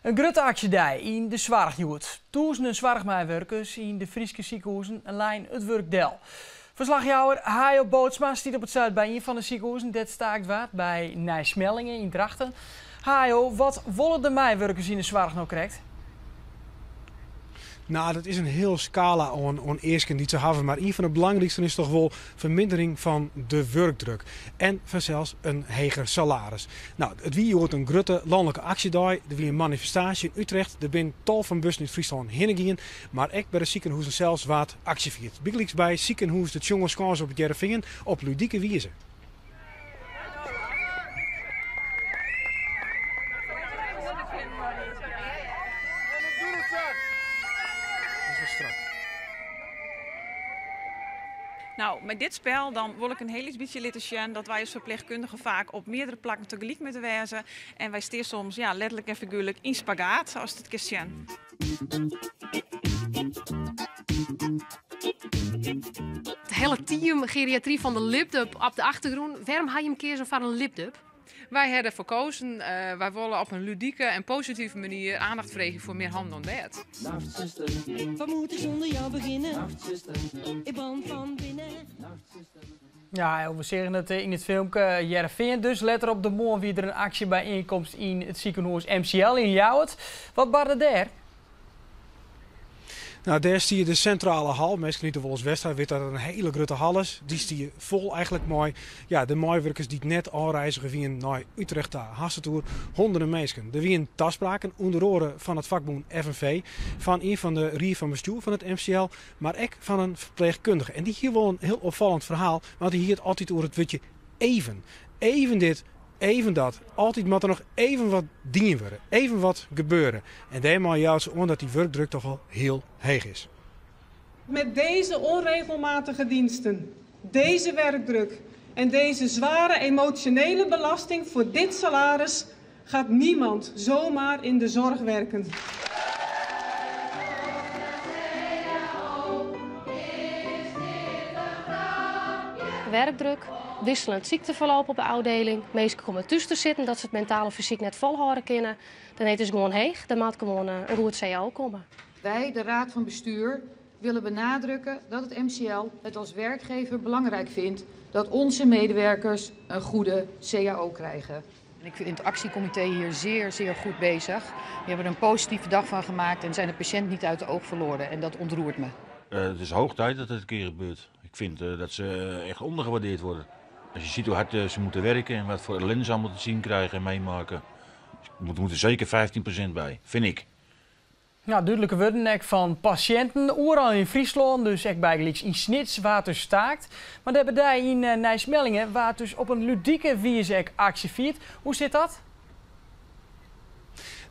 In grutte aksjedei yn de soarch hjoed. Tûzenen soarchmeiwurkers yn de Fryske sikehûzen leine it wurk del. Ferslachjouwer Hayo Bootsma stiet op it stuit by ien fan de sikehûzen dêr't staakt waard, by Nij Smellinghe yn Drachten. Hayo, wat wolle de meiwurkers yn de soarch no krekt? Nou, dat is in hiel skala oan easken dy't se hawwe, mar ien fan de belangryksten is toch wol fermindering fan de wurkdruk en fansels in heger salaris. Nou, it wie hjoed in grutte lanlike aksjedei. Der wie in manifestaasje yn Utrecht. Der binne tal fan bussen út Fryslân hinne gien, mar ek by de sikehûzen sels waard aksje fierd. Bygelyks by sikehûs De Tjongerskâns op It Hearrenfean op ludike wize. Nou, met dit spel dan wol ik in hiel lyts bytsje litte sjen dat wy as ferpleechkundigen faak op meardere plakken tegelyk moatte wêze. En wy stean soms ja, letterlik en figuerlik yn spagaat, sa't it kinst sjen. It hiele team geriatry fan de lipdub op de achtergrûn. Wêrom ha jim keazen foar in lipdub? Wy hawwe derfoar kozen. Wy wolle op in ludike en positive manier aandacht freegje foar mear hannen oan it bêd. Nachtzuster, wat moet ik zonder jou beginnen? Nachtzuster, ik brand van binnen. Nachtzuster. Ja, we seagen it yn it filmke Hearrenfean dus. Letter op de moarn wie der in aksjebyienkomst yn it sikehûs MCL yn Ljouwert. Wat barde dêr? Nou, dêr stie de sintrale hal. Minsken dy't der wolris west ha, witte dat it in hiele grutte hal is. Dy stie fol eigentlik mei ja, de meiwurkers dy't net ôfreizge wienen nei Utrecht ta. Hast it oer hûnderten minsken. Der wienen taspraken, ûnder oare fan it fakbûn FNV, fan ien fan de rie fan bestjoer fan it MCL, mar ek fan in ferpleechkundige. En dy hie wol in hiel opfallend ferhaal, want dy hie it altyd oer it wurdsje even. Even dit, even dat. Altyd moat der noch even wat dien wurde, even wat gebeure. En dêrmei jout se oan dat dy wurkdruk toch al hiel heech is. Met deze onregelmatige diensten, deze werkdruk en deze zware emotionele belasting voor dit salaris gaat niemand zomaar in de zorg werken. Werkdruk, wisseljend sykteferloop op de ôfdieling, minsken komme thús te sitten dat se it mentaal of fysyk net folhâlde kinne. Dan is it gewoan heech, der moat gewoan in goed CAO komme. Wij, de Raad van Bestuur, willen benadrukken dat het MCL het als werkgever belangrijk vindt dat onze medewerkers een goede CAO krijgen. En ik vind het actiecomité hier zeer, zeer goed bezig. Die hebben er een positieve dag van gemaakt en zijn de patiënt niet uit de oog verloren. En dat ontroert me. Het is hoog tijd dat het een keer gebeurt. Ik vind dat ze echt ondergewaardeerd worden. Als je ziet hoe hard ze moeten werken en wat voor ellende ze allemaal te zien krijgen en meemaken. Er moet er zeker 15% bij, vind ik. Ja, dúdlike wurden ek fan pasjinten. Oeral yn Fryslân, dus ek bygelyks yn Snits, waard dus staakt. Mar dêr by dy yn Nij Smellinghe waard dus op in ludike wize ek aksje fierd. Hoe sit dat?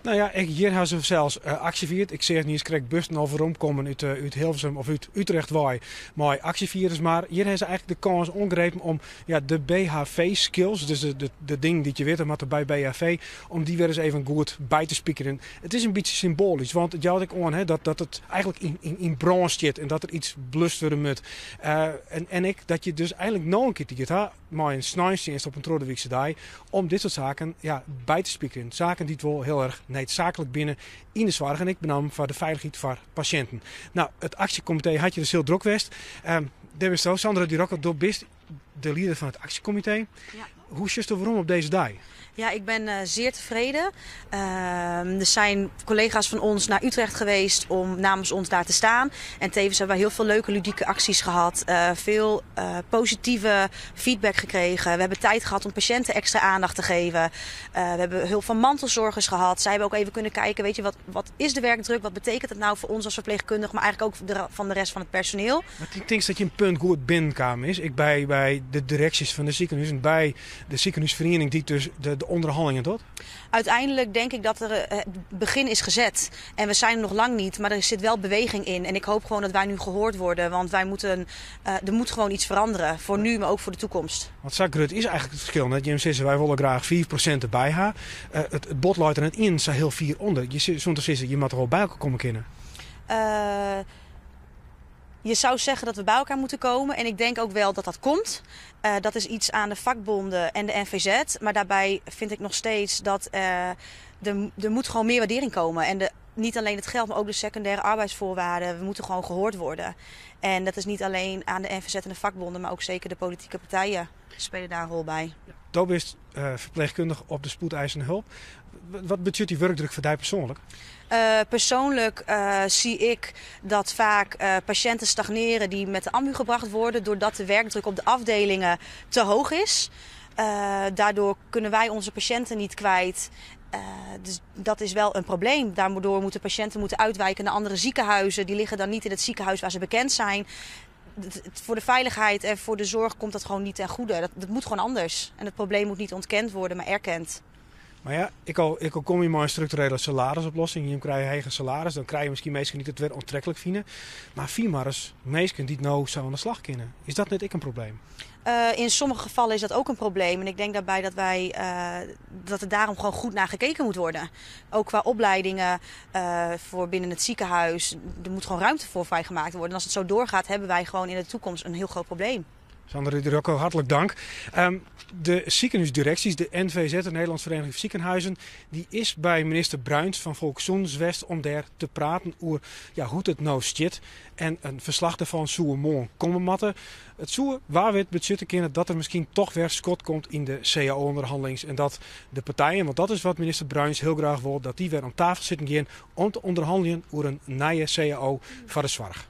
Nou ja, ek hjir ha se sels aksje fierd. Ik seach niis krekt bussen al weromkommen út Hilversum of út Utrecht wei mei aksjefierders. Mar hjir ha se eigentlik de kâns oangrepen om ja, de BHV-skills, dus de dingen dy't je witte moatte by BHV, om dy wer ris even goed by te spikeren. It is in bytsje symboalysk, want it jout ek oan hè, dat it eigentlik yn brân stiet en dat der iets blust wurde moat. En ek dat je dus eigentlik no in kear tiid ha mei in sneinstsjinst op in trochdewiekse dei om dit soart saken ja, by te spikeren. Saken dy't wol hiel erch needsaaklik binne yn de soarch en ek benammen foar de feilichheid foar pasjinten. Nou, it aksjekomitee hat hjir dus hiel drok west. Dêr bisto, Sandra Durocco, do bist de lieder fan it aksjekomitee. Ja. Hoe sjochsto werom op dizze dei? Ja, ik ben zeer tevreden. Er zijn collega's van ons naar Utrecht geweest om namens ons daar te staan. En tevens hebben wij heel veel leuke ludieke acties gehad. Veel positieve feedback gekregen. We hebben tijd gehad om patiënten extra aandacht te geven. We hebben hulp van mantelzorgers gehad. Zij hebben ook even kunnen kijken, wat is de werkdruk? Wat betekent het nou voor ons als verpleegkundige, maar eigenlijk ook van de rest van het personeel? Mar tinkst dat jim punt goed binnenkaam is? Ek by de direksjes fan de sikehûzen, by de sikehûsferiening dy't dus de ûnderhannelingen docht? Uiteindelijk denk ik dat er het begin is gezet. En we zijn er nog lang niet, maar er zit wel beweging in. En ik hoop gewoon dat wij nu gehoord worden, want er moet gewoon iets veranderen. Voor nu, maar ook voor de toekomst. Want sa grut is eigentlik it ferskil net. Jim sizze, wy wolle graach 5% derby ha. It bod leit der net ien sa hiel fier ûnder. Je soene toch sizze, je moatte wol by elkoar komme kinne? Je zou zeggen dat we bij elkaar moeten komen. En ik denk ook wel dat dat komt. Dat is iets aan de vakbonden en de NVZ. Maar daarbij vind ik nog steeds dat Er moet gewoon meer waardering komen. En niet alleen het geld, maar ook de secundaire arbeidsvoorwaarden. We moeten gewoon gehoord worden. En dat is niet alleen aan de NVZ en de vakbonden, maar ook zeker de politieke partijen spelen daar een rol bij. Do bist ferpleechkundige op de spoedeisende hulp. Wat betsjut dy wurkdruk foar dy persoanlik? Persoonlijk zie ik dat vaak patiënten stagneren die met de ambu gebracht worden doordat de werkdruk op de afdelingen te hoog is. Daardoor kunnen wij onze patiënten niet kwijt. Dus dat is wel een probleem. Daardoor moeten patiënten uitwijken naar andere ziekenhuizen. Die liggen dan niet in het ziekenhuis waar ze bekend zijn. Voor de veiligheid en voor de zorg komt dat gewoon niet ten goede. Dat moet gewoon anders. En het probleem moet niet ontkend worden, maar erkend. Mar ja, ik al kom je mei in strukturele salarisoplossing. Je krijgt eigen salaris, dan krije je miskien minsken dy't it wer oantreklik fine. Mar fyn mar ris minsken dy't no sa oan de slach kinne. Is dat net ek in probleem? In sommige gevallen is dat ook een probleem. En ik denk daarbij dat er daarom gewoon goed naar gekeken moet worden. Ook qua opleidingen voor binnen het ziekenhuis. Er moet gewoon ruimte voor vrijgemaakt worden. En als het zo doorgaat, hebben wij gewoon in de toekomst een heel groot probleem. Sander Di Rocco, hartlik tank. De sikehûsdireksjes, de NVZ, de Nederlandse Vereniging van Ziekenhuizen, dy is by minister Bruins fan Folkssûnens west om dêr te praten oer hoe't it no stiet. En in ferslach dêrfan soe moarn komme moatte. It soe wa wit betsjutte kinne dat der miskien dochs wer skot komt yn de CAO-ûnderhannelings en dat de partijen, want dat is wat minister Bruins hiel graach wol, dat dy wer om tafel sitten gean om te ûnderhanneljen oer in nije CAO foar de soarch.